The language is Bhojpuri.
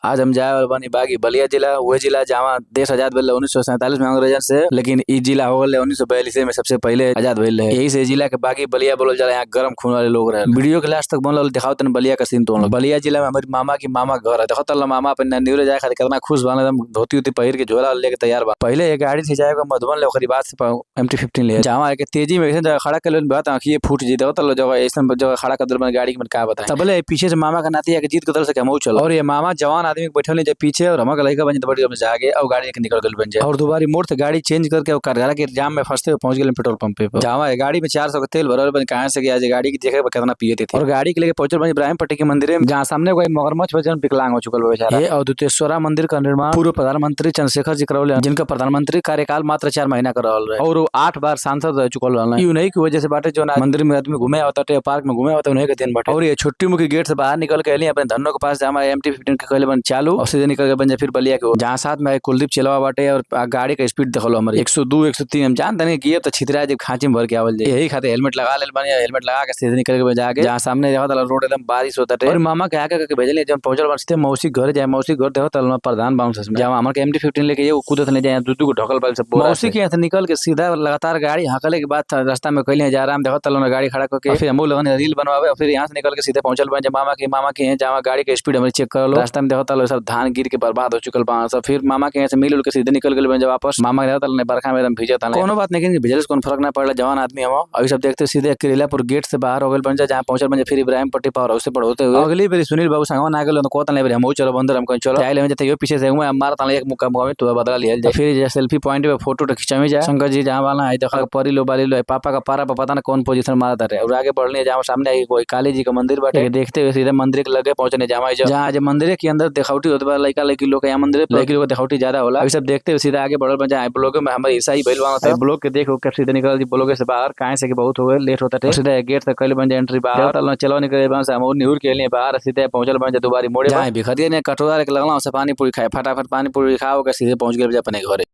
आज हम जाए वाला बानी बागी बलिया जिला, उहे जिला जहाँ देश आजाद भइल 1947 में अंग्रेजन से, लेकिन इ जिला हो गइल 1942 में सबसे पहिले आजाद भइल रहे। यही से जिला के बागी बलिया बोलल जाला। यहाँ गरम खून वाले लोग रहे। वीडियो के लास्ट तक बनल दिखाओ तनी बलिया का सीन। तो बलिया जिला में हमारी मामा की मामा के घर है। देखो तल्ला मामा अपन ननिहुरे जाए खातिर कितना खुश बा, एकदम धोती उती पहिर के झोला लेके तैयार बा। पहले एक गाड़ी से जाएगा मधुबन ले, ओकरी बाद से MT-15 ले जहाँ के तेजी में ऐसे जगह खड़ा कर बात आँखिए फूट जी। देखो तल्ला जगह ऐसा जगह खड़ा कर दिल गाड़ी के, का बताएं। तबले पीछे से मामा का नाती आके जीत के दल से हम चलो और ये मामा जवान आदमी के बैठल जे पीछे और हमका लइका बन बड़ी जाके और गाड़ी लेके निकल गइल बन जाए और दोबारा मोड़ से गाड़ी चेंज करके और कारखाना के जाम में फंसते हुए पहुंच गए पेट्रोल पंप पे, जहाँ गाड़ी में 400 का तेल भरल बन कहां से गया जे गाड़ी के देखे कितना पिए थे। और गाड़ी के लेके पहुंचल बन इब्राहिम पट्टी के मंदिर में, जहां सामने कोई मगरमच्छ बजन विकलांग हो चुकल बा बेचारा। ये अवधूतेश्वरा मंदिर का निर्माण पूर्व प्रधानमंत्री चंद्रशेखर जी करौले, जिनका प्रधानमंत्री कार्यकाल मात्र 4 महीना का रहल रहे और वो 8 बार सांसद रह चुकल रहल। ई उन्हीं की वजह से बाटे जो मंदिर में आदमी घूमे आवता, पार्क में घूमे आवता, उन्हीं के दिन बाटे। और ये छोटी मुखी गेट से बाहर निकल के अपने धनो के पास जहाँ MT-15 के कहले बन चालू और सीधे निकल के बन जाए फिर बलिया के, जहाँ साथ में कुलदीप चलवा बाटे। और गाड़ी का स्पीड देखलो हमारे 102 103 हम जान तनी कि तो छितरा जब खांची में भर के आवल जाए। यही खातिर हेलमेट लगा लेल बनी, हेलमेट लगा के सीधे निकल के जाके जहाँ सामने देखो तला रोड एकदम बारिश होता है। और मामा के आके के भेजले जब पहुंचल बन सीधे मौसी घर जाए, मौसी घर देखो तला प्रधान बाउंस में जहाँ हमारे MT-15 लेके ये कूदत नहीं जाए, दू दू को ढकल बाल सब मौसी के यहाँ से निकल के सीधा लगातार गाड़ी हकले के बाद रास्ता में कहले जा आराम देखो तला गाड़ी खड़ा करके फिर हम लोगन रील बनवावे। और फिर यहाँ से निकल के सीधे पहुंचल बन मामा के जहाँ गाड़ी के स्पीड हमारे चेक कर लो। रास्ता में देखो तला सब धान गिर के बर्बाद हो चुकल बा सब। फिर मामा के यहाँ से मिल उल के सीधे निकल गए बन वापस। मामा के देखो तला बरखा में एकदम भीजत, कोनो बात नहीं भिजल से कोनो फर्क ना पड़ला, जवान आदमी हम। और सब देखते सीधे करेलापुर गेट से बाहर हो गए बन जहाँ पहुंचल बन फिर इब्राहिम पट्टी पावर हाउस से बढ़ोते हुए। अगली बेर सुनील बाबू संगवा ना गेल तो कोतन ले हम चलो बंदर हम कहीं चलो आइले जते यो पीछे से हुआ मार तले एक मुक्का मुका में तो बदला लिहल जाए। फिर सेल्फी पॉइंट पे फोटो तो खिंचावे जाए। शंकर जी जहाँ वाला है देखा परी लो बाली लो पापा का पारा पर पता ना कौन पोजीशन मारता रहे। और आगे बढ़ने जहाँ सामने कोई काली जी का मंदिर बाटे, देखते हुए सीधे मंदिर के लगे पहुंचने जहाँ जहाँ मंदिर के अंदर दिखावटी होत बा लइका लइकी लोग यहाँ मंदिर लइकी लोग दिखावटी ज्यादा होला। अभी सब देखते हुए सीधे आगे बढ़ल बन जाए ब्लॉक में हमारे ईसाई भइल बा ब्लॉक के देख के सीधे निकल जी ब्लॉक से बाहर काहे से कि बहुत हो गए लेट होता थे। सीधे गेट से कइले बन जाए एंट्री बाहर तल चलो निकले बन से हम निहुर के लिए बाहर सीधे पहुंचल बन जाए दोबारी मोड़े जहाँ भिखरिया ने कटोरा के लगला से पानी पूरी खाए, फटाफट पानी पूरी खाओ के सीधे पहुंच गए अपने घरे।